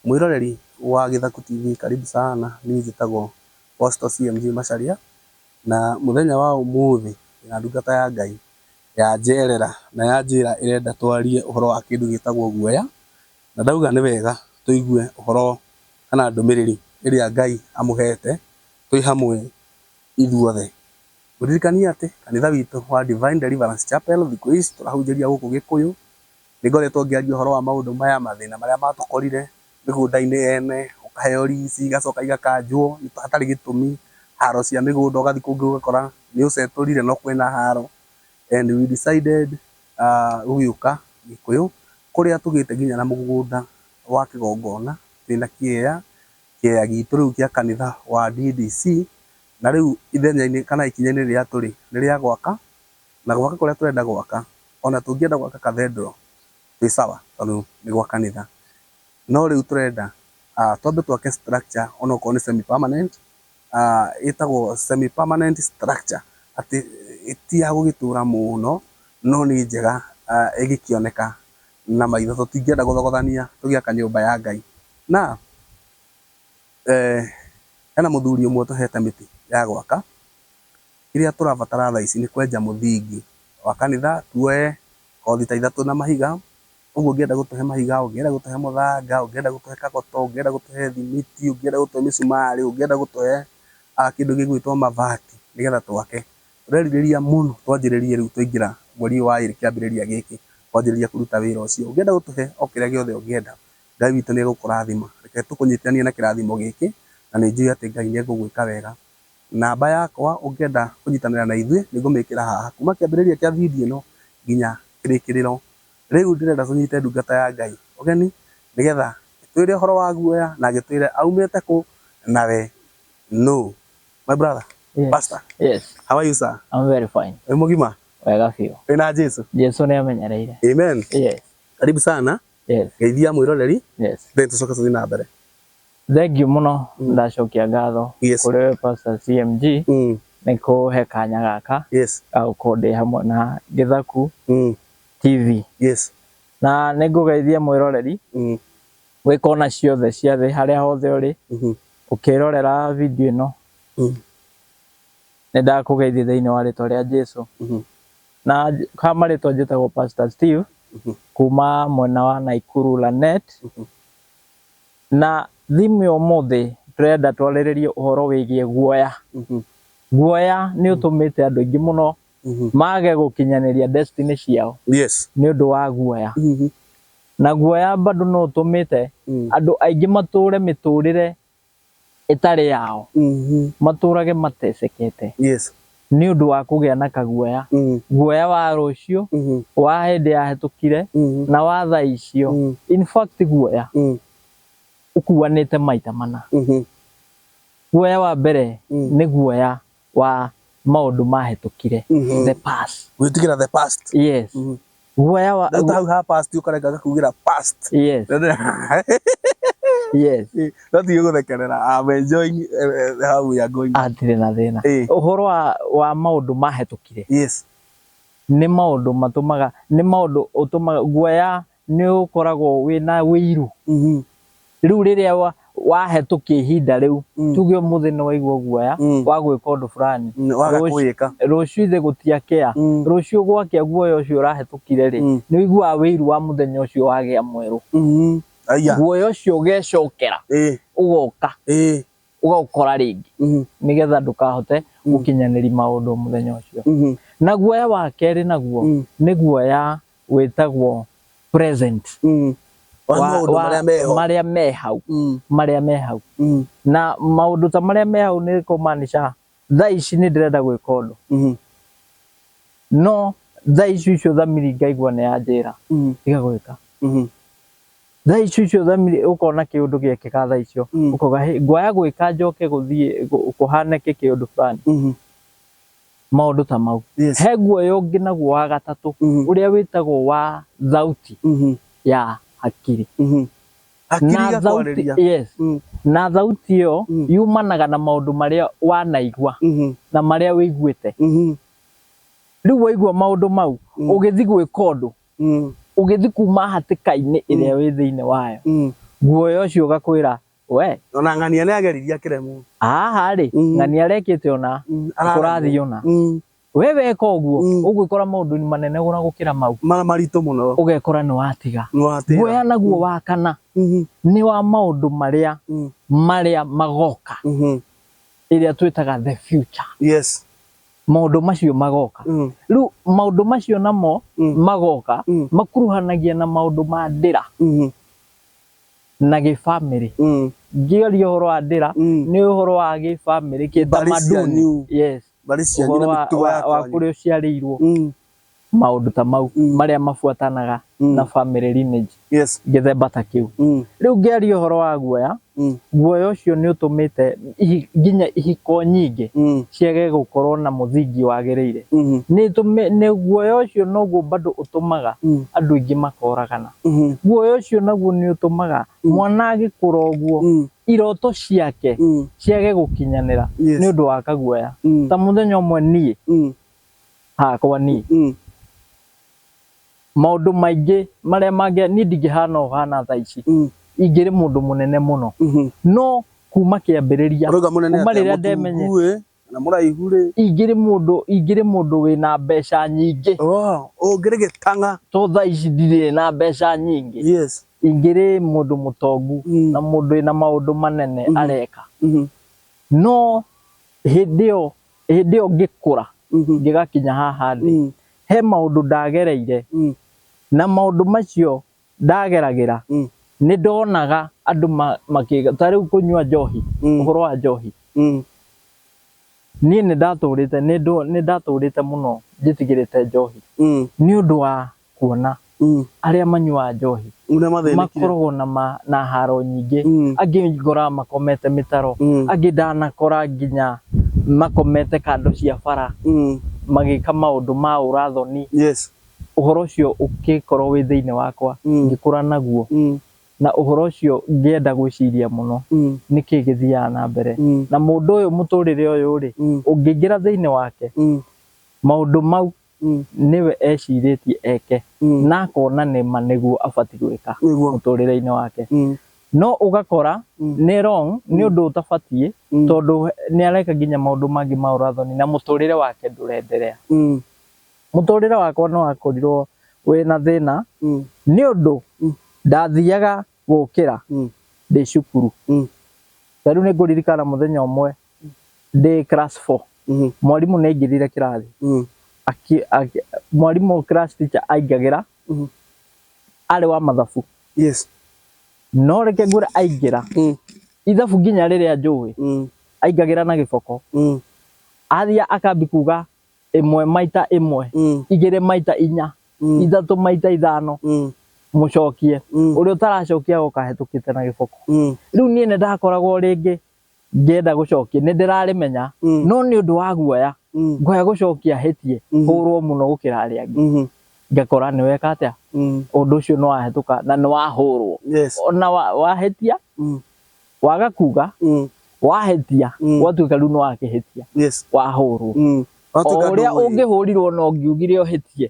Mwĩroreri wa Gĩthaku TV karibu sana, niĩ njĩtagwo Apostle CMG Macharia, na mũthenya wa ũmũthĩ ndĩna ndungata ya Ngai yanjerera na yanjĩra ĩrenda twarie ũhoro wa kĩndũ gĩtagwo guoya, na ndauga nĩ wega tũigue ũhoro kana ndũmĩrĩri ĩrĩa Ngai amũhete twĩ hamwe ithuothe. Ngũririkanie atĩ kanitha witũ wa Divine Deliverance Chapel thikũ ici tũrahunjĩria gũkũ Gĩkũyũ. Nĩ ngoretwo ngĩaria ũhoro wa maũndũ maya, mathĩna marĩa matũkorire mĩgũnda-inĩ ene, ũkaheo lease igacoka igakanjwo hatarĩ gĩtũmi, haro cia mĩgũnda ũgathiĩ kũngĩ ũgakora nĩ ũcetũrire no kwĩna haro. And we decided gũgĩũka Gĩkũyũ kũrĩa tũgĩte nginya na mũgũnda wa kĩgongona, twĩna kĩea, kĩea gitũ rĩu kĩa kanitha wa DDC, na rĩu ithenya-inĩ kana ikinya-inĩ rĩrĩa tũrĩ nĩ rĩa gwaka. Na gwaka kũrĩa tũrenda gwaka, ona tũngĩenda gwaka cathedral twĩ sawa tondũ nĩ gwa kanitha. No rĩu tũrenda twambe twake structure ona okorwo nĩ semi permanent, ĩtagwo semi permanent structure, atĩ ti ya gũgĩtũra mũno, no nĩ njega ĩgĩkĩoneka na maitho. Tũtingĩenda gũthogothania tũgĩaka nyũmba ya Ngai. Na hena mũthuri ũmwe ũtũhete mĩtĩ ya gwaka. Kĩrĩa tũrabatara thaa ici nĩ kwenja mũthingi wa kanitha, tuoe kothi ta ithatũ na mahiga, ũguo ũngĩenda gũtũhe mahiga, ũngĩenda gũtũhe mũthanga, ũngĩenda gũtũhe kagoto, ũngĩenda gũtũhe thimiti, ũngĩenda gũtũhe mĩcumarĩ, ũngĩenda gũtũhe kĩndũ gĩgwĩtwo mabati nĩgetha twake. Tũrerirĩria mũno twanjĩrĩrie rĩu twaingĩra mweri ũyũ wa ĩrĩ kĩambĩrĩria gĩkĩ kwanjĩrĩria kũruta wĩra ũcio. Ũngĩenda gũtũhe o kĩrĩa gĩothe ũngĩenda, Ngai witũ nĩ egũkũrathima. Reke tũkũnyitithanie na kĩrathimo gĩkĩ na nĩ njũĩ atĩ Ngai nĩ egũgwĩka wega. Namba yakwa ũngĩenda kũnyitanĩra na ithuĩ nĩ ngũmĩkĩra haha kuma kĩambĩrĩria kĩa video ĩno nginya kĩrĩkĩrĩro. Rĩu ndĩrenda tũnyite ndungata ya Ngai ũgeni nĩgetha ĩtwĩre ũhoro wa guoya na agĩtwĩre aumĩte kũ na we nũ. My brother, Yes. pastor, Yes. how are you sir? I'm very fine. Wĩ mũgima? Wega biũ. Wĩna Jesu? Jesu nĩ amenyereire. Amen. Yes. Karibu sana. Yes. Geithia mwĩroreri Yes. then tũcoke tũthiĩ na mbere. Thank you mũno ndacokia ngatho Yes. kũrĩ we Pastor CMG nĩ kũhe kanya gaka ga gũkorwo ndĩ hamwe na Gĩthaku TV. Na nĩ ngũgeithia mwĩroreri gwĩ kona ciothe cia thĩ harĩa hothe ũrĩ ũkĩrorera video ĩno. Nĩ ndakũgeithia thĩinĩ wa rĩtwa rĩa Jesu. Na ha marĩtwa njĩtagwo Pastor Steve kuma mwena wa Naikuru Lanet. Na theme ya ũmũthĩ tũrenda twarĩrĩrie ũhoro wĩgiĩ guoya. Guoya nĩ ũtũmĩte andũ aingĩ mũno mage gũkinyanĩria destiny ciao nĩ ũndũ wa guoya. Na guoya bado no ũtũmĩte andũ aingĩ matũre mĩtũrĩre ĩtarĩ yao, matũrage matecekete nĩ ũndũ wa kũgĩa na kaguoya. Guoya wa rũciũ, wa hĩndĩ yahĩtũkire na wa thaa icio. In fact guoya ũkuanĩte maita mana. Guoya wa mbere nĩ guoya wa maũndũ mahĩtũkire, the past. Gwĩtigĩra the past. Yes. Guoya wa Rĩu ta hau ha past ũkarenga gakugĩra past. Yes. Yes. No tige gũthekerera. I'm enjoying how we are going. Hatirĩ na thĩna. Ũhoro wa maũndũ mahĩtũkire. Nĩ maũndũ matũmaga, nĩ maũndũ ũtũmaga guoya nĩ ũkoragwo wĩna wĩiru. Rĩu rĩrĩa wahĩtũkia ihinda rĩu, tuge ũmũthĩ nĩ waigua guoya wa gwĩka ũndũ fulani. Waga kũwĩka. Rũciũ ithe gũtiakĩa. Rũciũ gwakĩa guoya ũcio ũrahĩtũkire rĩ, nĩ ũiguaga wĩiru wa mũthenya ũcio wagĩa mwerũ. Aya. Guoya ũcio ũgecokera, ũgoka, ũgaũkora rĩngĩ, nĩgetha ndũkahote gũkinyanĩria maũndũ mũthenya ũcio. Na guoya wa kerĩ naguo, nĩ guoya wĩtagwo present. Wa maũndũ marĩa meho. Marĩa me hau. Marĩa me hau. Na maũndũ ta marĩa me hau nĩ kũmaanisha thaa ici nĩ ndĩrenda gwĩka ũndũ. No thaa ici icio thamiri ngaigua nĩ yanjĩra, tiga gwĩka. Thaa ici icio thamiri ũkona kĩũndũ gĩekĩka thaa icio, ũkauga, hey, ngwaya gwĩka njoke gũthiĩ kũhanĩke kĩũndũ fulani. Maũndũ ta mau. He guoya ũngĩ naguo wa gatatũ, ũrĩa wĩtagwo wa thauti ya hakiri. Hakiri Na thauti, igakwarĩria. yes. Na thauti ĩyo yumanaga na maũndũ marĩa wanaigua na marĩa wĩiguĩte. Rĩu waigua maũndũ mau, ũgĩthiĩ gwĩka ũndũ, ũgĩthiĩ kuma hatĩka-inĩ ĩrĩa wĩ thĩinĩ wayo, Guoya ũcio ũgakwĩra we Ona ng'ania nĩ ageririe akĩremwo. Haha rĩ, ng'ania arekĩte ona kũrathiĩ ona we weka ũguo, ũgwĩkora maũndũ manene gũra gũkĩra mau. Maritũ mũno. Ũgekora nĩ watiga. Nĩ watĩra. Guoya naguo wa kana nĩ wa maũndũ marĩa marĩa magoka, ĩrĩa twĩtaga the future. Maũndũ macio magoka. Rĩu maũndũ macio namo magoka makuruhanagia na maũndũ ma ndĩra na gĩbamĩrĩ. Ngĩaria ũhoro wa ndĩra, nĩ ũhoro wa gĩbamĩrĩ, kĩtamaduni. Yes. Mbarĩ cianyu ũhoro na wa, mĩtugo wa, ya wa kwanyu. Kũrĩa ũciarĩirwo, maũndũ ta mau marĩa mabuatanaga na family lineage, gĩthemba ta kĩu. Rĩu ngĩaria ũhoro wa guoya, guoya ũcio nĩ ũtũmĩte nginya ihiko nyingĩ ciage gũkorwo na mũthingi wagĩrĩire. Nĩ guoya ũcio noguo bado ũtũmaga andũ aingĩ makoragana. Guoya ũcio naguo nĩ ũtũmaga mwana agĩkũra ũguo, iroto ciake ciage gũkinyanĩra nĩ ũndũ wa kaguoya. Ta mũthenya ũmwe niĩ hakwa niĩ, maũndũ maingĩ marĩa mangĩ niĩ ndingĩhana ũhana thaa ici, ingĩrĩ mũndũ mũnene mũno, no kuma kĩambĩrĩria, Ũrauga mũnene kuma atĩa? rĩrĩa ndemenye, Mũtungu ĩ na mũraihu rĩ? Ingĩrĩ mũndũ wĩna mbeca nyingĩ. Oh, ũngĩrĩ gĩtang'a. To thaa ici ndirĩ na mbeca nyingĩ. Ingĩrĩ mũndũ mũtongu na mũndũ wĩna maũndũ manene areka. No hĩndĩ ĩyo ngĩkũra, ngĩgakinya haha ndĩ, he maũndũ ndagereire, na maũndũ macio ndageragĩra, nĩ ndonaga andũ makĩga ta rĩu kũnyua njohi. Ũhoro wa njohi, niĩ nĩ ndatũrĩte mũno njĩtigĩrĩte njohi nĩ ũndũ wa kuona arĩa manyuaga njohi Ũrĩa mathĩnĩkire. Makoragwo na haro nyingĩ. Angĩ ngoraga makomete mĩtaro, angĩ ndanakora nginya makomete kando cia bara, magĩka maũndũ ma ũrathoni. Ũhoro ũcio ũkĩkorwo wĩ thĩinĩ wakwa, ngĩkũra naguo, na ũhoro ũcio ngĩenda gwĩciria mũno, nĩkĩ gĩthiaga na mbere na mũndũ ũyũ, mũtũrĩre ũyũ rĩ, ũngĩingĩra thĩinĩ wake, maũndũ mau nĩwe ecirĩtie eke na akona nĩma nĩguo abatiĩ gwĩka mũtũrĩre-inĩ wake, no ũgakora nĩ wrong, nĩ ũndũ ũtabatiĩ, tondũ nĩ areka nginya maũndũ mangĩ ma ũrathoni na mũtũrĩre wake ndũrenderea. Mũtũrĩre wakwa nĩ wakorirwo wĩna thĩna nĩ ũndũ ndathiaga gũkĩra ndĩ cukuru. Ta rĩu nĩ ngũririkana mũthenya ũmwe ndĩ class 4, mwarimũ nĩ aingĩrire kĩrathi. Mwarimũ, class teacher, aingagĩra arĩ wa mathabu. No reke ngwĩre, aingĩra ithabu nginya rĩrĩa njũĩ, aingagĩra na gĩboko, athiĩ akambi kuga 1 maita 1, 2 maita 4, 3 maita 5, mũcokie. Ũrĩa ũtaracokia agoka ahetũkĩte na gĩboko. Rĩu niĩ nĩ ndakoragwo rĩngĩ ngĩenda gũcokia, nĩ ndĩrarĩmenya, no nĩ ũndũ wa guoya, ngoya gũcokia hĩtie, hũrwo mũno gũkĩra arĩa angĩ. Ngakora nĩ weka atĩa, ũndũ ũcio nĩ wahĩtũka na nĩ wahũrwo. Ona wahĩtia, waga kuga, wahĩtia, gwatuĩka rĩu nĩ wakĩhĩtia, wahũrwo. O Watuĩka ũrĩa ndũĩ. Ũngĩhũrirwo no ngiugire ũhĩtie,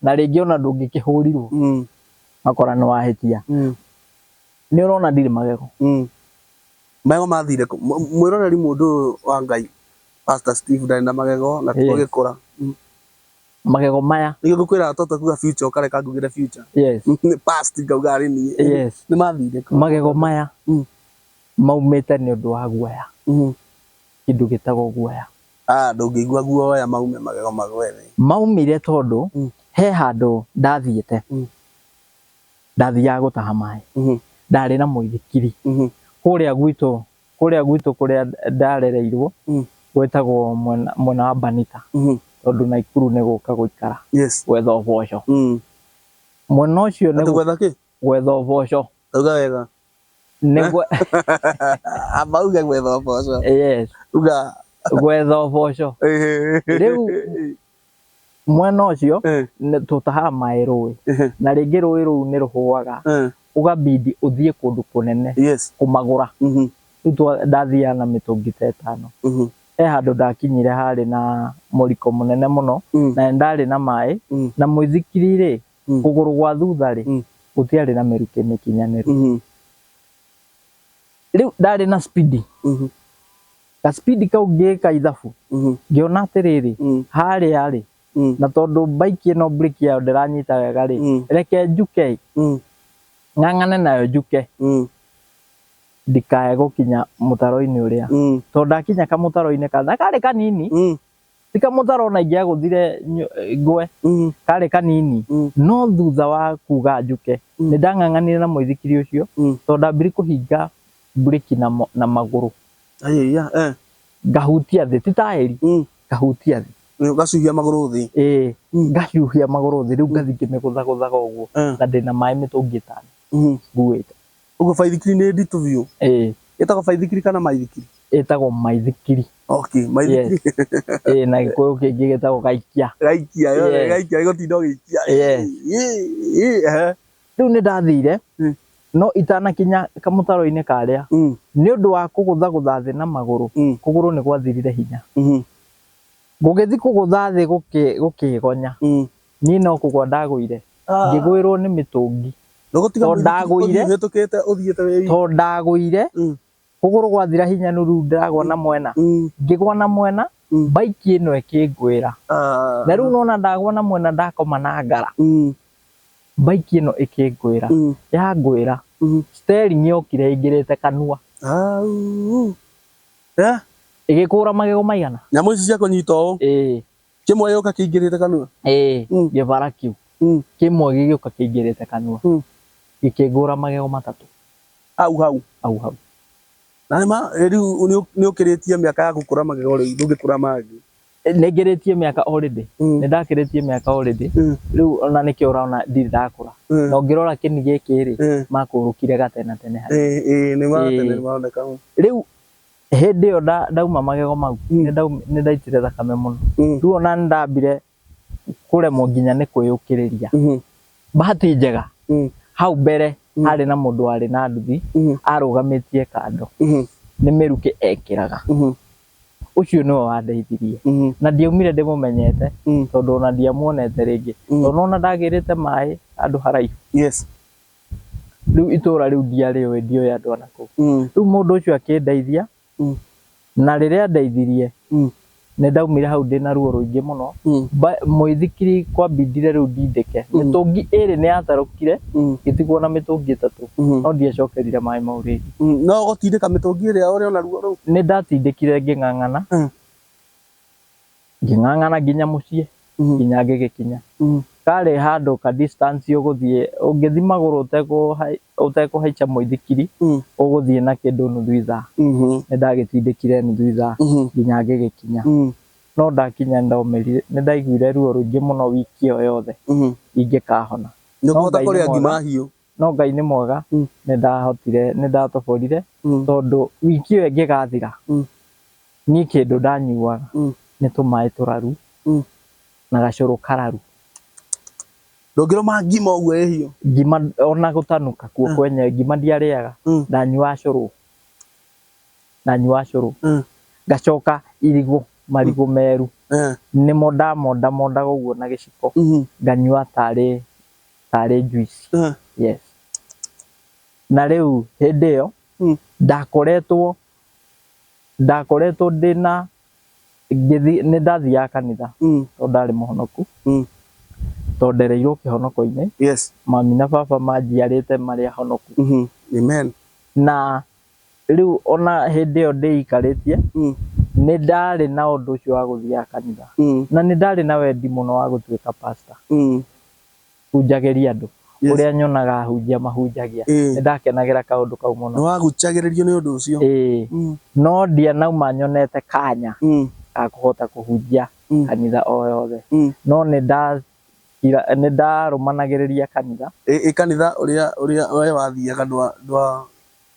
na rĩngĩ ona ndũngĩkĩhũrirwo, makora nĩ wahĩtia. Nĩ ũrona ndirĩ magego. Magego mathire kũ? Mwĩroreri, mũndũ ũyũ wa Ngai, Pastor Steve, ndarĩ na magego na tũgĩkũra. Magego maya, Nĩkĩo ngũkwĩra toto kuga future ũkareka ngugire future. Nĩ past ngauga arĩ niĩ. Nĩ mathire kũ? Magego maya maumĩte nĩ ũndũ wa guoya, kĩndũ gĩtagwo guoya. Ah, ndũngĩigua guoya maume magego magwe thĩ. Maumire tondũ he handũ ndathiĩte, ndathiaga gũtaha maĩ, ndarĩ na mũithikiri kũrĩa gwitũ kũrĩa ndarereirwo, gwĩtagwo mwena wa Banita, tondũ Naikuru nĩ gũka gũikara gwetha ũboco. Mwena ũcio nĩ Atĩ gwetha kĩ? Gwetha ũboco. Auga wega. Nĩ Amba uge gwetha ũboco. Yes. Uga. Gwetha ũboco. Rĩu mwena ũcio tũtahaga maĩ rũĩ, na rĩngĩ rũĩ rũu nĩ rũhũaga, ũgabidi ũthiĩ kũndũ kũnene kũmagũra. Rĩu ndathiaga na mĩtũngi ta 5. He handũ ndakinyire harĩ na mũriko mũnene mũno, na nĩ ndarĩ na maĩ na mũithikiri rĩ, kũgũrũ gwa thutha rĩ, gũtiarĩ na mĩrukĩ mĩkinyanĩru. Rĩu ndarĩ na speed, ga speed kau ngĩka ithabu, ngĩona atĩrĩrĩ, harĩa rĩ, na tondũ bike ĩno brake yayo ndĩranyita wega rĩ, reke njuke, ng'ang'ane nayo njuke, ndikae gũkinya mũtaro-inĩ ũrĩa, tondũ ndakinya kamũtaro-inĩ na karĩ kanini, ti kamũtaro ona ingĩagũthire ngwe, karĩ kanini, no thutha wa kuga njuke, nĩ ndang'ang'anire na mũithikiri ũcio, tondũ ndambire kũhinga breki na magũrũ. Ngahutia thĩ, ti taĩri, ngahutia thĩ. Ũgacuhia magũrũ thĩ. Ĩĩ, ngacuhia magũrũ thĩ, rĩu ngathiĩ ngĩmĩgũthagũthaga ũguo, na ndĩna maĩ mĩtũngi 5 nguĩte. Ũguo baithikiri nĩ nditũ biũ. Ĩĩ. Ĩtagwo baithikiri kana maithikiri? Ĩtagwo maithikiri. Okay, maithikiri. Ĩĩ, na Gĩkũyũ kĩngĩ gĩtagwo gaikia. Gaikia, gaikia, gũtinda ũgĩikia. Rĩu nĩ ndathire, no itanakinya kamũtaro-inĩ karĩa, nĩ ũndũ wa kũgũthagũtha thĩ na magũrũ, kũgũrũ nĩ gwathirire hinya. Gũgĩthiĩ kũgũtha thĩ gũkĩgonya. Niĩ no kũgwa ndagũire. Ngĩgwĩrwo nĩ mĩtũngi. Tondũ ndagũire, kũgũrũ gwathira hinya nĩ rĩu ndĩragwa na mwena. Ngĩgwa na mwena, bike ĩno ĩkĩngwĩra. Na rĩu nona ndagwa na mwena ndakoma na ngara. Bike ĩno ĩkĩngwĩra. Yangwĩra, steering yokire ĩingĩrĩte kanua. Ĩgĩkũra magego maigana. Nyamũ ici cia kũnyita ũũ. Ĩĩ. Kĩmwe gĩũka kĩingĩrĩte kanua. Ĩĩ, gĩbara kĩu. Kĩmwe gĩgĩũka kĩingĩrĩte kanua. Gĩkĩngũra magego 3. Hau hau. Hau hau. Na nĩ ma rĩu nĩ ũkĩrĩtie mĩaka ya gũkũra magego rĩu ndũngĩkũra mangĩ. Nĩ ngĩrĩtie mĩaka already. Nĩ ndakĩrĩtie mĩaka already. Rĩu ona nĩkĩo ũrona ndirĩ ndakũra. Na ũngĩrora kĩni gĩkĩ rĩ, makũrũkire gatene tene harĩa. Ĩĩ, nĩ ma tene nĩ maroneka. Rĩu hĩndĩ ĩyo ndauma magego mau, nĩ ndaitire thakame mũno. Rĩu ona nĩ ndambire kũremwo nginya nĩ kwĩyũkĩrĩria. Bahati njega, hau mbere harĩ na mũndũ warĩ na nduthi, arũgamĩtie kando. Nĩ mĩrukĩ ekĩraga. Ũcio nĩwe wandeithirie. Na ndiaumire ndĩmũmenyete, tondũ ona ndiamuonete rĩngĩ. Tondũ ona ndagĩrĩte maĩ handũ haraihu. Yes. Rĩu itũra rĩu ndiarĩũĩ, ndiũĩ andũ ona kũu. Rĩu mũndũ ũcio akĩndeithia, na rĩrĩa ndeithirie, nĩ ndaumire hau ndĩna ruo rũingĩ mũno. Mũithikiri kwambindire rĩu ndindĩke. Mĩtũngi 2 nĩ yatarũkire, ngĩtigwo na mĩtũngi 3, no ndiacokerire maĩ mau rĩngĩ. No gũtindĩka mĩtũngi ĩrĩa ũrĩ ona ruo rũu? Nĩ ndatindĩkire ngĩng'ang'ana. Ngĩng'ang'ana nginya mũciĩ, nginya ngĩgĩkinya. Karĩ handũ ka distance ũgũthiĩ, ũngĩthiĩ magũrũ ũtekũhaica mũithikiri, ũgũthiĩ na kĩndũ nuthu ithaa. Nĩ ndagĩtindĩkire nuthu ithaa nginya ngĩgĩkinya. No ndakinya nĩ ndaiguire ruo rũingĩ mũno wiki ĩyo yothe ingĩkahona. Nĩ ũkũhota kũrĩa ngima hiũ. No Ngai nĩ mwega, nĩ ndahotire, nĩ ndatoborire, tondũ wiki ĩyo ĩngĩgathira, niĩ kĩndũ ndanyuaga nĩ tũmaĩ tũraru na gacũrũ kararu. Ndũngĩrũma ngima ũguo ĩ hiũ? Ngima ona gũtanuka kuo kwenyewe, ngima ndiarĩaga, ndanyuaga cũrũ. Ndanyuaga cũrũ. Ngacoka irigũ, marigũ meru. Nĩmo ndamondamondaga ũguo na gĩciko. Nganyua tarĩ juice. Yes. Na rĩu hĩndĩ ĩyo, ndakoretwo ndĩna ngĩthiĩ, nĩ ndathiaga kanitha, tondũ ndarĩ mũhonoku. Tondũ ndereirwo kĩhonoko-inĩ. Yes. Mami na baba manjiarĩte marĩ ahonoku. Amen. Na rĩu ona hĩndĩ ĩyo ndĩikarĩtie, nĩ ndarĩ na ũndũ ũcio wa gũthiaga kanitha. Na nĩ ndarĩ na wendi mũno wa gũtuĩka pastor. Hunjagĩria andũ. Ũrĩa nyonaga ahunjia mahunjagia. Nĩ ndakenagĩra kaũndũ kau mũno. Nĩ wagucagĩrĩrio nĩ ũndũ ũcio. Ĩĩ. No ndianauma nyonete kanya ga kũhota kũhunjia kanitha o yothe. No nĩ ndarũmanagĩrĩria kanitha. Ĩ kanitha ũrĩa we wathiaga ndwa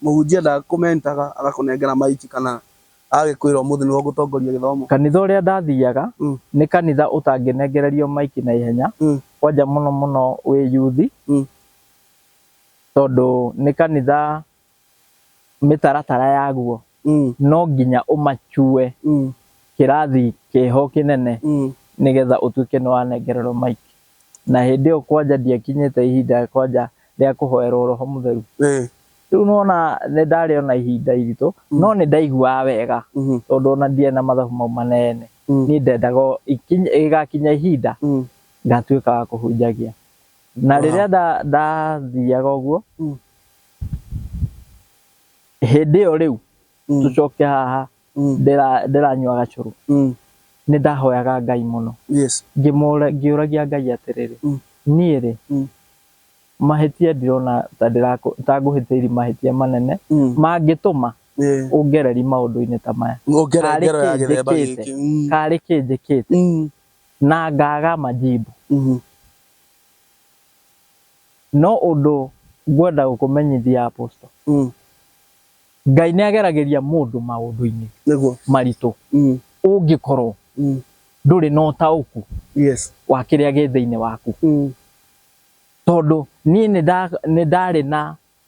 mũhunjia ndakũmentaga agakũnengera maiki kana agĩkwĩra ũmũthĩ nĩwe ũgũtongoria gĩthomo? Kanitha ũrĩa ndathiaga nĩ kanitha ũtangĩnengererio maiki na ihenya, kwanja mũno mũno wĩ yuthi, tondũ nĩ kanitha mĩtaratara yaguo no nginya ũmachue kĩrathi kĩho kĩnene nĩgetha ũtuĩke nĩ wanengererwo maiki. Na hĩndĩ ĩyo kwanja ndiakinyĩte ihinda kwanja rĩa kũhoerwo Roho Mũtheru. Rĩu nona nĩ ndarĩ ona ihinda iritũ, no nĩ ndaiguaga wega tondũ ona ndiarĩ na mathabu mau manene. Niĩ ndendaga ĩgakinya ihinda ngatuĩka wa kũhunjagia. Na rĩrĩa ndathiaga ũguo, hĩndĩ ĩyo rĩu tũcoke haha ndĩranyua gacũrũ, nĩ ndahoyaga Ngai mũno. Ngĩũragia Ngai atĩrĩrĩ, niĩ rĩ, mahĩtia ndirona ta ngũhĩtĩirie mahĩtia manene mangĩtũma ũngereri maũndũ-inĩ ta maya. Karĩ kĩ njĩkĩte na ngaga majibu. No ũndũ ngwenda gũkũmenyithia Apostle, Ngai nĩ ageragĩria mũndũ maũndũ-inĩ maritũ ũngĩkorwo ndũrĩ na ũtaũku wa kĩrĩa gĩ thĩinĩ waku. Tondũ niĩ nĩ ndarĩ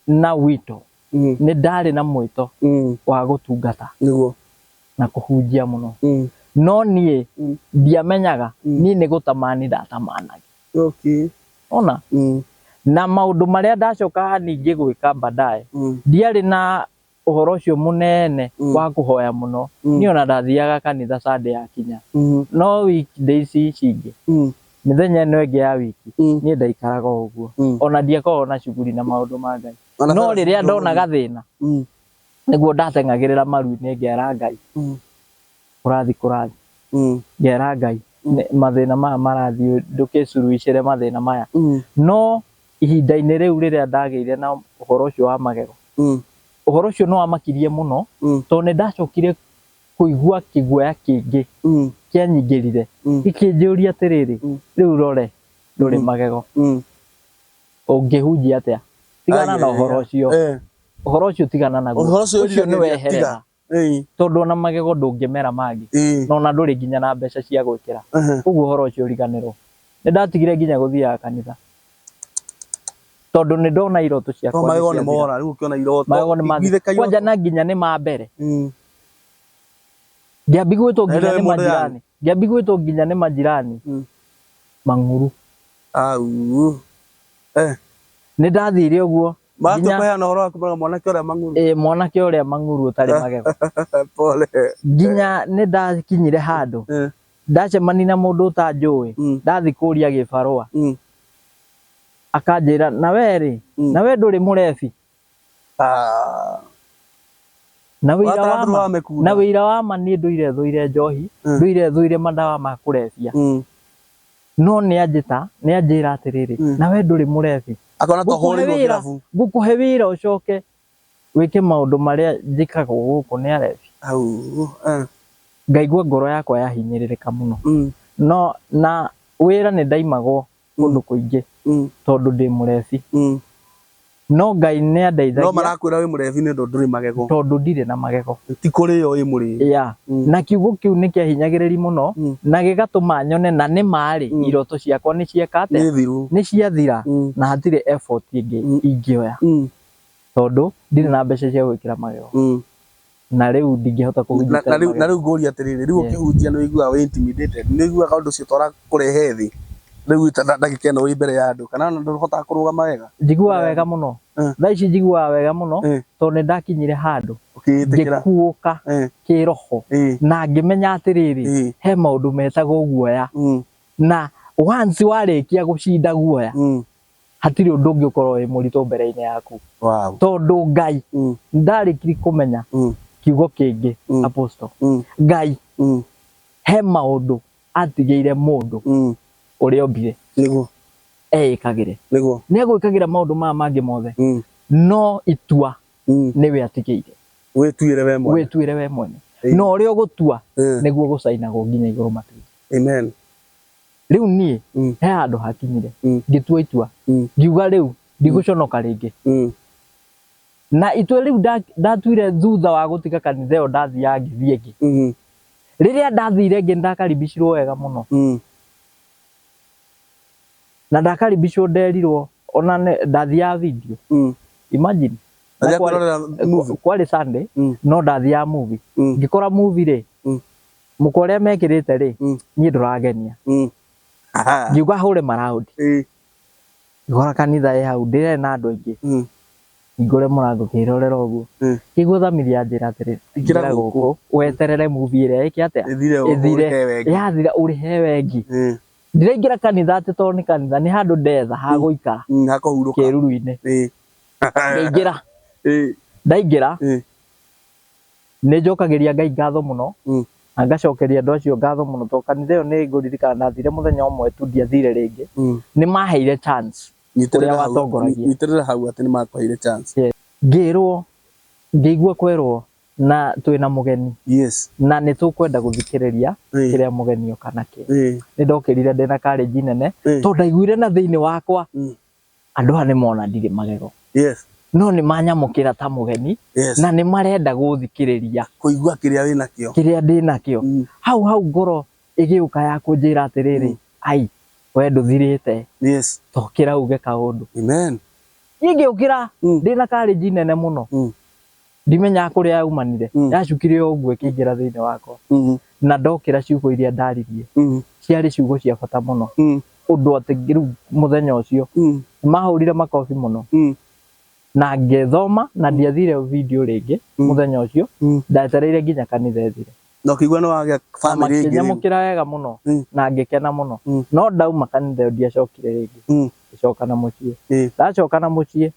na wito, nĩ ndarĩ na mwĩto wa gũtungata na kũhunjia mũno. No niĩ ndiamenyaga, niĩ nĩ gũtamani ndatamanagia. Ona na maũndũ marĩa ndacokaga ningĩ gwĩka baadaye, ndiarĩ na ũhoro ũcio mũnene wa kũhoya mũno. Niĩ ona ndathiaga kanitha Sunday yakinya, no weekdays ici ingĩ, mĩthenya ĩno ĩngĩ ya wiki, niĩ ndaikaraga o ũguo. Ona ndiakoragwo na shughuli na maũndũ ma Ngai. No rĩrĩa ndona gathĩna, nĩguo ndateng'agĩrĩra maru-inĩ ngera Ngai, kũrathi kũrathi, ngera Ngai, mathĩna maya marathiĩ ndũkĩcuruicĩre mathĩna maya. No ihinda-inĩ rĩu rĩrĩa ndagĩire na ũhoro ũcio wa magego, ũhoro ũcio nĩ wamakirie mũno, tondũ nĩ ndacokire kũigua kĩguoya kĩngĩ kĩanyingĩrire, gĩkĩnjũria atĩrĩrĩ, rĩu rore ndũrĩ magego, ũngĩhunjia atĩa? Tigana na ũhoro ũcio, ũhoro ũcio tigana naguo, ũcio nĩ weherera, tondũ ona magego ndũngĩmera mangĩ, na ona ndũrĩ nginya na mbeca cia gwĩkĩra. Ũguo ũhoro ũcio ũriganĩrwo. Nĩ ndatigire nginya gũthiaga kanitha, tondũ nĩ ndona iroto ciakwa. Magego nĩ mora, rĩu ũkĩona iroto. Magego nĩ mathira. Kwanja na nginya nĩ ma mbere. Ngĩambi gwĩtwo nginya nĩ majirani. Ngĩambi gwĩtwo nginya nĩ majirani. Mang'uru. Nĩ ndathire ũguo. Matukũheana ũhoro waku mara mwanake ũrĩa mang'uru. Mwanake ũrĩa mang'uru ũtarĩ magego. Pole. Nginya nĩ ndakinyire handũ. Ndacemania na mũndũ ũtanjũĩ, ndathi kũria gĩbarũa. Akanjĩra, na we rĩ, na we ndũrĩ mũrebi. Na wĩira wa ma niĩ ndũire thũire njohi, ndũire thũire madawa ma kũrebia. No nĩ anjĩta, nĩ anjĩra atĩrĩrĩ, na we ndũrĩ mũrebi. Akona to hũrĩrwo kĩrabu. Ngũkũhe wĩra ũcoke wĩke maũndũ marĩa njĩkagwo gũkũ nĩ arebi. Ngaigua ngoro yakwa yahinyĩrĩrĩka mũno. No na wĩra nĩ ndaimagwo kũndũ kũingĩ tondũ ndĩ mũrebi. No Ngai nĩ andeithagia. No marakwĩra wĩ mũrebi nĩ ũndũ ndũrĩ magego. Tondũ ndirĩ na magego. Ti kũrĩo wĩ mũrĩo. Yeah. Na kiugo kĩu nĩ kĩahinyagĩrĩria mũno, na gĩgatũma nyone na nĩ marĩ iroto ciakwa nĩ cieka atĩa? Nĩ ciathira na hatirĩ effort ĩngĩ ingĩoya. Tondũ ndirĩ na mbeca cia gwĩkĩra magego. Na rĩu ndingĩhota kũhunjia. Na rĩu ngũria atĩrĩrĩ, rĩu ũkĩhunjia nĩ ũiguaga wĩ intimidated, nĩ ũiguaga ũndũ ũcio torakũrehe thĩ, rĩu ndagĩka ĩno wĩ mbere ya andũ, kana ona ndũhotaga kũrũgama wega? Njiguaga wega mũno. Thaa ici njiguaga wega mũno, tondũ nĩ ndakinyire handũ ngĩkuũka kĩroho na ngĩmenya atĩrĩrĩ, he maũndũ metagwo guoya, na once warĩkia gũcinda guoya, hatirĩ ũndũ ũngĩ ũkorwo wĩ mũritũ mbere-inĩ yaku. Tondũ Ngai ndarĩkiri kũmenya kiugo kĩngĩ, Apostle. Ngai he maũndũ atigĩire mũndũ ũrĩa ombire eĩkagĩre. Nĩ egwĩkagĩra maũndũ maya mangĩ mothe, no itua nĩwe atigĩire. Wĩtuĩre we mwene. Wĩtuĩre we mwene. Na ũrĩa ũgũtua nĩguo gũcainagwo nginya igũrũ matu-inĩ. Amen. Rĩu niĩ he handũ hakinyire ngĩtua itua, ngiuga rĩu ndigũconoka rĩngĩ. Na itua rĩu ndatuire thutha wa gũtiga kanitha ĩyo ndathiaga ngĩthiĩ ĩngĩ. Rĩrĩa ndathire ĩngĩ nĩndakaribicirwo wega mũno. Na ndakaribicwo nderirwo ona ndathiaga video. Imagine. Kwarĩ Sunday, no ndathiaga movie. Ngĩkora movie rĩ, mũkwa ũrĩa mekĩrĩte rĩ, niĩ ndũrangenia. Ngiuga hũre maraũndi. Ngĩkora kanitha ĩ hau, ndĩrarĩ na andũ aingĩ. Hingũre mũrango ngĩrorera ũguo. Ngĩigua thamiri yanjĩra atĩrĩrĩ, Ingĩra ingĩra gũkũ. gũkũ weterere movie ĩrĩa ĩke atĩa, Ĩthire ĩthire. ũrĩhe wengi. Yathira ũrĩhe wengi. Ndiraingĩra kanitha atĩ tondũ nĩ kanitha, nĩ handũ ndetha ha gũikara Hakũhurũka. kĩruru-inĩ. Ngĩingĩra. Ndaingĩra nĩ njokagĩria Ngai ngatho mũno na ngacokeria andũ acio ngatho mũno tondũ kanitha ĩyo nĩ ngũririkana ndathire mũthenya ũmwe tu, ndiathire rĩngĩ. Nĩ maheire chance ũrĩa watongoragia. Nyitĩrĩra hau atĩ nĩ makũheire chance. Yes. Ngĩrwo, ngĩigua kwerwo na twĩna mũgeni. Na nĩ tũkwenda gũthikĩrĩria kĩrĩa mũgeni oka nakĩo. Nĩ ndokĩrire ndĩna courage nene tondũ ndaiguire na thĩinĩ wakwa andũ aya nĩ mona ndirĩ magego. No nĩ manyamũkĩra ta mũgeni na nĩ marenda gũthikĩrĩria kũigua kĩrĩa wĩnakĩo. Kĩrĩa ndĩnakĩo. Hau hau ngoro ĩgĩũka ya kũnjĩra atĩrĩrĩ, ai we ndũthirĩte. Tokĩra uge kaũndũ. Amen. Niĩ ngĩũkĩra ndĩna courage nene mũno. Ndimenyaga kũrĩa yaumanire. Yacukire o ũguo ĩkĩingĩra thĩinĩ wakwa. Na ndokĩra ciugo iria ndaririe ciarĩ ciugo cia bata mũno. Ũndũ atĩ rĩu mũthenya ũcio nĩmahũrire makobi mũno. Na ngĩthoma na ndiathire video rĩngĩ mũthenya ũcio. Ndaetereire nginya kanitha ĩthire. Na ũkĩigua nĩ wagĩa family ĩngĩ rĩu. Makĩnyamũkĩra wega mũno na ngĩkena mũno. No ndauma kanitha ĩyo ndiacokire rĩngĩ. Ngĩcoka na mũciĩ. Ndacoka na mũciĩ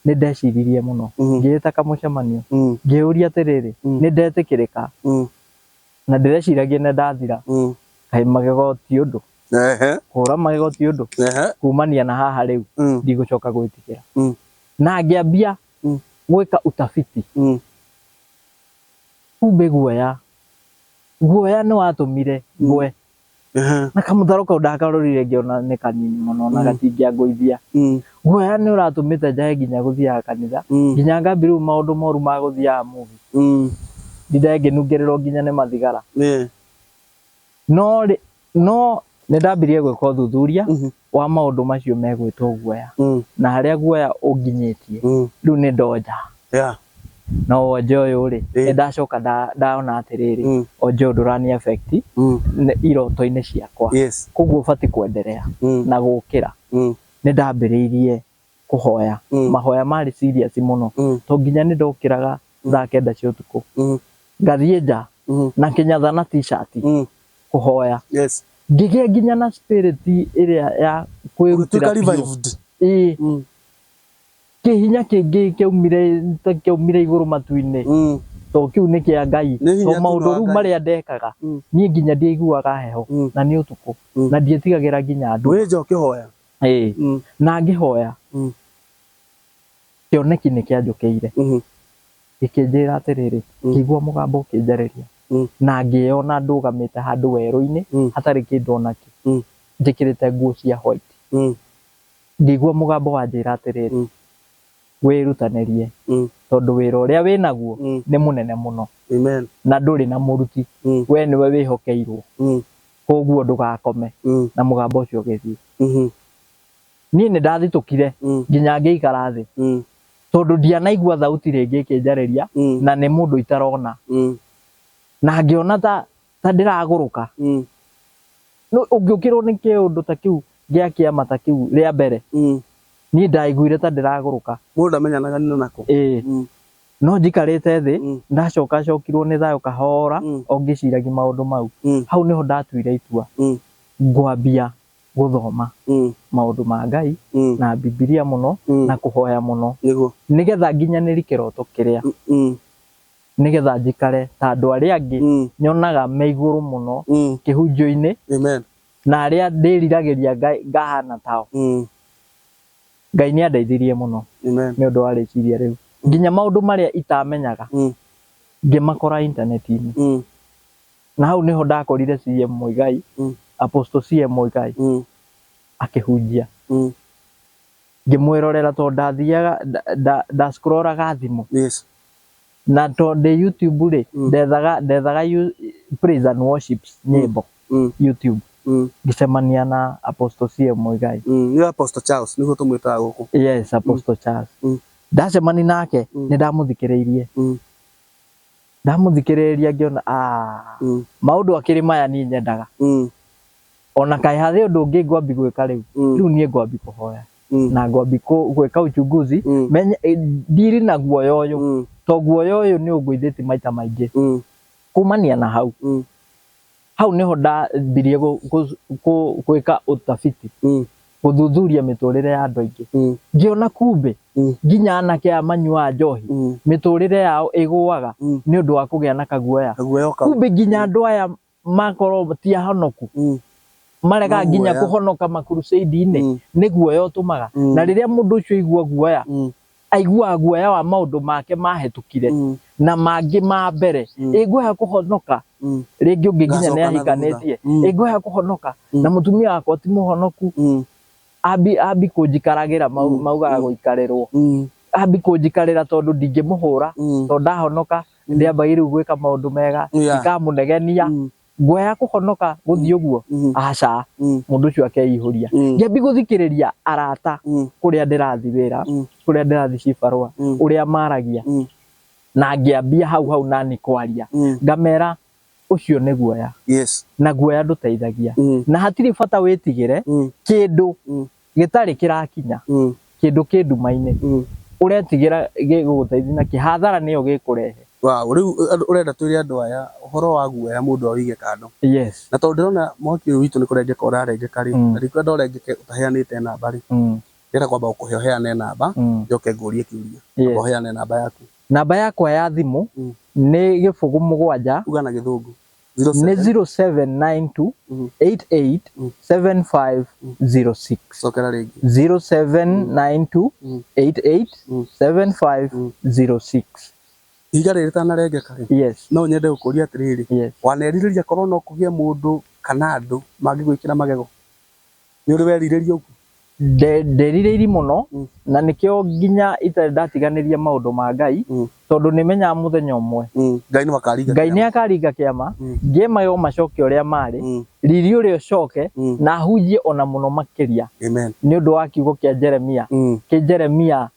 nĩ ndeciririe mũno. Ngĩĩta kamũcemanio. Ngĩũria atĩrĩrĩ, nĩ ndetĩkĩrĩka. Na ndĩreciragia nĩ ndathira. Kaĩ magego ti ũndũ. Kũhũra magego ti ũndũ. Kumania na haha rĩu ndigũcoka gwĩtĩkĩra. Na ngĩambia gwĩka utafiti. Kumbe guoya. Guoya nĩ watũmire ngwe. Na kamũtaro kau ndakarorire ngĩona nĩ kanini mũno na gatingĩangũithia. Guoya nĩ ũratũmĩte njage nginya gũthiaga kanitha. Nginya ngambia rĩu maũndũ moru ma gũthiaga movie. Ndindaga ngĩnungĩrĩrwo nginya nĩ mathigara. No no nĩ ndambirie gwĩka ũthuthuria wa maũndũ macio megwĩtwo guoya. Na harĩa guoya ũnginyĩtie. Rĩu nĩ ndonja. No wonje ũyũ rĩ, nĩ ndacoka ndaona atĩrĩrĩ, wonje ũyũ ndũrani affect iroto-inĩ ciakwa. Koguo ũbatiĩ kwenderea na gũkĩra. Nĩ ndambĩrĩirie kũhoya. Mahoya marĩ serious mũno. To nginya nĩ ndokĩraga thaa 9 cia ũtukũ. Ngathiĩ nja na kĩnyatha na t-shirt kũhoya. Ngĩgĩa nginya na spirit ĩrĩa ya kwĩrutĩra biũ. Kĩhinya kĩngĩ kĩaumire igũrũ matu-inĩ. To kĩu nĩ kĩa Ngai. To maũndũ rĩu marĩa ndekaga niĩ nginya ndiaiguaga heho na nĩ ũtukũ na ndietigagĩra nginya andũ. Wĩ nja ũkĩhoya. Na ngĩhoya kĩoneki nĩ kĩanjũkĩire. Gĩkĩnjĩra atĩrĩrĩ, ngĩigua mũgambo ũkĩnjarĩria na ngĩona ndũgamĩte handũ werũ-inĩ hatarĩ kĩndũ onakĩ. Njĩkĩrĩte nguo cia white. Ngĩigua mũgambo wanjĩra atĩrĩrĩ, wĩrutanĩrie tondũ wĩra ũrĩa wĩnaguo nĩ mũnene mũno. Na ndũrĩ na mũruti. We nĩwe wĩhokeirwo. Koguo ndũgakome. Na mũgambo ũcio ũgĩthiĩ. Niĩ nĩ ndathitũkire nginya ngĩikara thĩ. Tondũ ndianaigua thauti rĩngĩ ĩkĩnjarĩria na nĩ mũndũ itarona. Na ngĩona ta ndĩragũrũka. No ũngĩũkĩrwo nĩ kĩũndũ ta kĩu gĩa kĩama ta kĩu rĩa mbere. Niĩ ndaiguire ta ndĩragũrũka. Mũndũ ndamenyanaga nako. No njikarĩte thĩ, ndacoka cokirwo nĩ thayũ kahora o ngĩciragia maũndũ mau. Hau nĩho ndatuire itua. Ngwambia gũthoma maũndũ ma Ngai na Bibilia mũno na kũhoya mũno. Nĩgetha nginyanĩri kĩroto kĩrĩa. Nĩgetha njikare ta andũ arĩa angĩ nyonaga me igũrũ mũno kĩhunjio-inĩ. Na arĩa ndĩriragĩria ngahana tao. Ngai nĩ andeithirie mũno nĩ ũndũ wa rĩciria rĩu. Nginya maũndũ marĩa itamenyaga ngĩmakora intaneti-inĩ. Na hau nĩho ndakorire CM Muigai, Apostle CM Muigai akĩhunjia. Ngĩmwĩrorera tondũ ndathiaga ndascrolloraga thimũ. Na tondũ ndĩ YouTube rĩ, ndethaga praise and worships nyĩmbo YouTube. Ngĩcemania na Apostle CM Muigai. Nĩ Apostle Charles nĩguo tũmwĩtaga gũkũ. Yes, Apostle Charles. Ndacemania nake nĩ ndamũthikĩrĩirie. Ndamũthikĩrĩria ngĩona maũndũ akĩrĩ maya niĩ nyendaga. Ona kaĩ harĩ ũndũ ũngĩ ngwambi gwĩka rĩu. Rĩu niĩ ngwambi kũhoya. Na ngwambi gwĩka uchunguzi, menye ndiri na guoya ũyũ, to guoya ũyũ nĩ ũngũithĩtie maita maingĩ. Kumania na hau, hau niho ndambirie gwĩka utafiti, gũthuthuria mĩtũrĩre ya andũ aingĩ, ngĩona kumbe nginya anake aya manyuaga njohi, mĩtũrĩre yao ĩgũaga nĩ ũndũ wa kũgĩa na kaguoya. Kaguoya kau. Kumbe nginya andũ aya makorwo ti ahonoku, marega No nginya guoya. kũhonoka makurucĩndi-inĩ, nĩ guoya ũtũmaga. Na rĩrĩa mũndũ ũcio aigua guoya, aiguaga guoya wa maũndũ make mahĩtũkire na mangĩ ma mbere. Ĩ ngwĩhoya kũhonoka rĩngĩ, ũngĩ nginya nĩ Ngacoka na thutha. ahikanĩtie, ĩ ngwĩhoya kũhonoka na mũtumia wakwa ti mũhonoku, ambi ambi kũnjikaragĩra, maugaga gũikarĩrwo, ambi kũnjikarĩra tondũ ndingĩmũhũra, tondũ ndahonoka ndĩambagia rĩu gwĩka maũndũ mega, ndikamũnegenia. Guoya kũhonoka gũthiĩ ũguo, aca, mũndũ ũcio akeihũria. Ngĩambi gũthikĩrĩria arata kũrĩa ndĩrathi wĩra, kũrĩa ndĩrathi cibarũa, ũrĩa maragia, na ngĩambia hau hau nani kwaria, ngamera ũcio nĩ guoya, na guoya ndũteithagia, na hatirĩ bata wĩtigĩre kĩndũ gĩtarĩ kĩrakinya, kĩndũ kĩ nduma-inĩ ũretigĩra gĩgũgũteithia na kĩ hathara nĩyo gĩkũrehe. Wow, rĩu ũrenda twĩre andũ aya ũhoro wa guoya mũndũ awĩige kando? Yes. Na tondũ ndĩrona mwaki ũyũ witũ nĩ kũrengeka ũrarengeka rĩ, na ndikwenda ũrengeke ũtaheanĩte namba rĩ, ndĩrenda kwamba gũkũhe ũheane namba, njoke ngũrie kĩũria. Amba ũheane namba yaku. Namba yakwa ya thimũ nĩ 07. Uga na Gĩthũngũ. Nĩ 07. 0792 88 7506. Cokera rĩngĩ. 0792 88 7506. Ihiga rĩrĩ rĩtanarengeka rĩ, no nyende gũkũria atĩrĩrĩ, wanerirĩria korwo no kũgĩe mũndũ kana andũ mangĩgwĩkĩra magego? Nĩ ũrĩ werirĩria ũguo? Nderirĩirie mũno, na nĩkĩo nginya itarĩ ndatiganĩria maũndũ ma Ngai, tondũ nĩ menyaga mũthenya ũmwe Ngai nĩ akaringa Ngai kĩama. Nĩ akaringa kĩama, ngĩe magego macoke ũrĩa marĩ, riri ũrĩa ũcoke, na hunjie ona mũno makĩria. Amen. Nĩ ũndũ wa kiugo kĩa Jeremia, kĩ Jeremia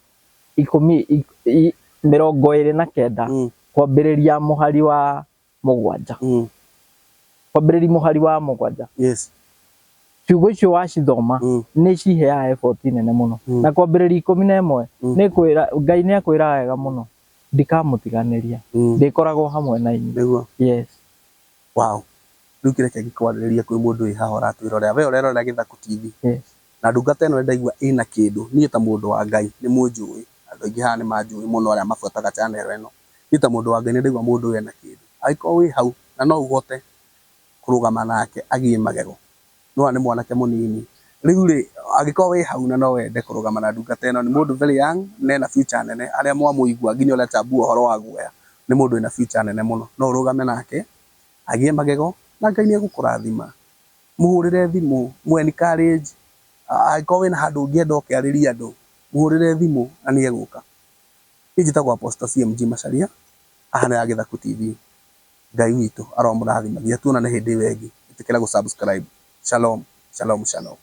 10 29, kwambĩrĩria mũhari wa 7, kwambĩrĩria mũhari wa 7. Ciugo icio wacithoma, nĩ ciheaga effort nene mũno. Na kwambĩrĩria 11, nĩ kwĩra Ngai nĩ akwĩra wega mũno, ndikamũtiganĩria, ndĩkoragwo hamwe na inyuĩ. Yes. Wow, rĩu kĩreke ngĩkwarĩrĩria kwĩ mũndũ wĩ haha ũratwĩrorera, we ũrerorera Gĩthaku TV, na ndungata ĩno nĩndaigua ĩna kĩndũ. Niĩ ta mũndũ wa Ngai, nĩ mũnjũĩ, andũ aingĩ haha nĩ manjũĩ mũno arĩa mabuataga channel ĩno. Niĩ ta mũndũ wa Ngai nĩ ndaigua mũndũ ũyũ ena kĩndũ. Angĩkorwo wĩ hau na no ũhote kũrũgama nake agĩe magego, nĩwona nĩ mwanake mũnini. Rĩu rĩ, angĩkorwo wĩ hau na no wende kũrũgama na ndungata ĩno, nĩ mũndũ very young na ena future nene. Arĩa mwamũigua nginya ũrĩa tambua ũhoro wa guoya, nĩ mũndũ wĩna future nene mũno. No ũrũgame nake agĩe magego na Ngai nĩ egũkũrathima. Mũhũrĩre thimũ, mũ encourage. Angĩkorwo wĩna handũ ũngĩenda oke arĩrie andũ, mũhũrĩre thimũ na nĩ egũka. Niĩ njĩtagwo Apostle CMG Macharia, haha nĩ ya Gĩthaku TV. Ngai witũ aromũrathima nginya tuonane hĩndĩ ĩyo ĩngĩ. Ĩtĩkĩra gũ subscribe. Shalom, shalom, shalom.